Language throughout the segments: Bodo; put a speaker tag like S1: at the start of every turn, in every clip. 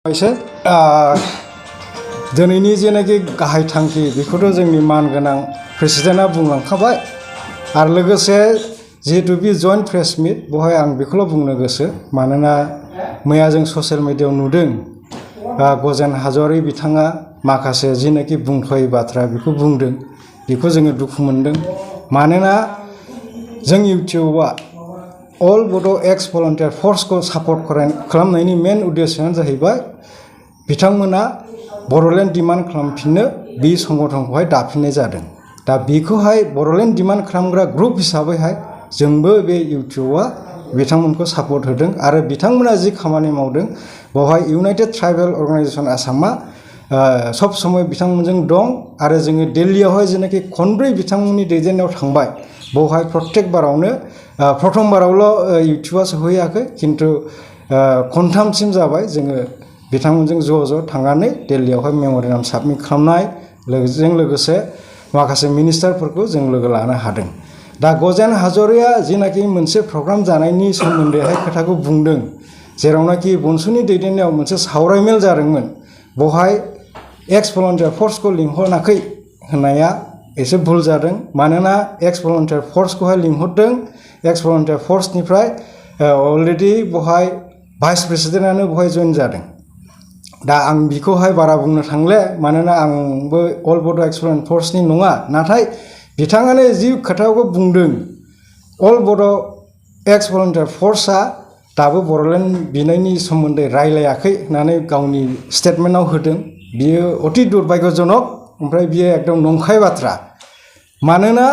S1: एसे दिनैनि जेनाखि गाहाय थांखि बेखौथ' जोंनि मानगोनां प्रेसिडेन्टआ बुंलांखाबाय आरो लोगोसे जिहेतु बे जइन्ट प्रेस मिट बेवहाय आं बेखौल' बुंनो गोसो मानोना मैया जों ससियेल मिडियायाव नुदों गजेन हाज'वारि बिथाङा माखासे जिनाखि बुंथावै बाथ्रा बेखौ बुंदों बेखौ जोङो दुखु मोनदों मानोना जों इउटिउबआ अल बड' एक्स भलन्टियार फर्सखौ सापर्ट खालामनायनि मेन उद्देश्यआनो जाहैबाय बिथांमोना बड'लेण्ड डिमान्ड खालामफिननो बे संगठनखौहाय दाफिननाय जादों दा बेखौहाय बड'लेण्ड डिमान्ड खालामग्रा ग्रुप हिसाबैहाय जोंबो बे इउटिउबआ बिथांमोनखौ सापर्ट होदों आरो बिथांमोना जि खामानि मावदों बेवहाय इउनाइटेड ट्राइबेल अर्गानाइजेसन आसामा सब समय बिथांमोनजों दं आरो जोङो दिल्लीयावहाय जेनाखि खनब्रै बिथांमोननि दैदेननायाव थांबाय बेवहाय प्रत्येक बारावनो प्रथम बारावल' इउटिउबआ सहैयाखै खिन्थु खनथामसिम जाबाय जोङो बिथांमोनजों ज' थांनानै दिल्लीयावहाय मेम'रेन्डाम साबमिट खालामनाय लोगोसे माखासे मिनिस्टारफोरखौ जों लोगो लानो हादों दा गजेन हाज'रिया जिनाखि मोनसे प्रग्राम जानायनि सोमोन्दैहाय खोथाखौ बुंदों जेरावनाखि बनसुनि दैदेननायाव मोनसे सावरायमेल जादोंमोन बेवहाय एक्स भलन्टियार फर्सखौ लिंहराखै होननाया एसे भुल जादों मानोना एक्स भलन्टियार फर्सखौहाय लिंहरदों एक्स भलन्टियार फर्सनिफ्राय अलरेडि बेवहाय भाइस प्रेसिडेन्टआनो बेवहाय जइन जादों दा आं बिखौहाय बारा बुंनो थांले मानोना आंबो अल बड' एक्स भलन्टियार फर्सनि नङा नाथाय बिथाङानो जि खोथाखौ बुंदों अल बड' एक्स भलन्टियार फर्सआ दाबो बड'लेण्ड बिनायनि सोमोन्दै रायलायाखै होननानै गावनि स्टेटमेन्टआव होदों बियो अति दुर्भाग्यजनक ओमफ्राय बियो एकदम नंखाय बाथ्रा मानोना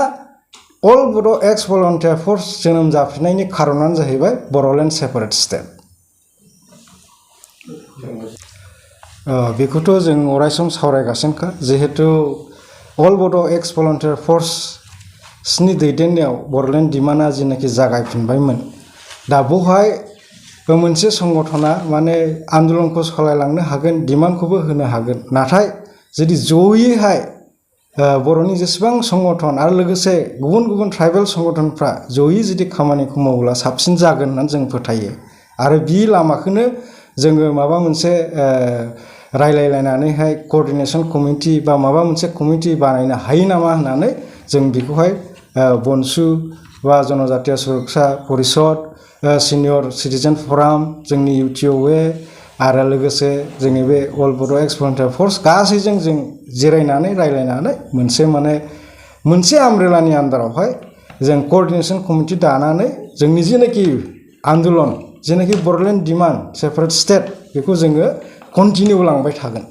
S1: अल बड' एक्स भलन्टियार फर्स जोनोम जाफिननायनि खारनानो जाहैबाय बड'लेण्ड सेपारेट स्टेट बेखौथ' जों अरायसम सावरायगासिनोखा जिहेतु अल बड' एक्स भलन्टियार फर्सनि दैदेननायाव बड'लेण्ड डिमान्डआ जेनाखि जागायफिनबायमोन दा बेवहाय मोनसे संगठना माने आन्दलनखौ सालायलांनो हागोन डिमान्डखौबो होनो हागोन नाथाय जुदि जयैहाय बर'नि जेसेबां संगठन आरो लोगोसे गुबुन ट्राइबेल संगठनफ्रा जयै जुदि खामानिखौ मावोब्ला साबसिन जागोन होननानै जों फोथायो आरो बे लामाखौनो जोङो माबा मोनसे रायलायलायनानैहाय कअर्डिनेसन कमिटि बा माबा मोनसे कमिटि बानायनो हायो नामा होननानै जों बेखौहाय बनसु बा जनजातीय सुरक्षा परिषद सिनियर सिटिजेन फराम जोंनि इउटिउए आरो लोगोसे जोंनि बे अल बड' एक्स भलन्टियार फर्स गासैजों जों जिरायनानै रायलायनानै मोनसे आमब्रेलानि आन्दारावहाय जों कअर्डिनेसन कमिटि दानानै जोंनि जेनाखि आन्दलन जेनाखि बड'लेण्ड डिमान्ड सेपारेट स्टेट बेखौ जोङो कन्टिनिउ लांबाय थागोन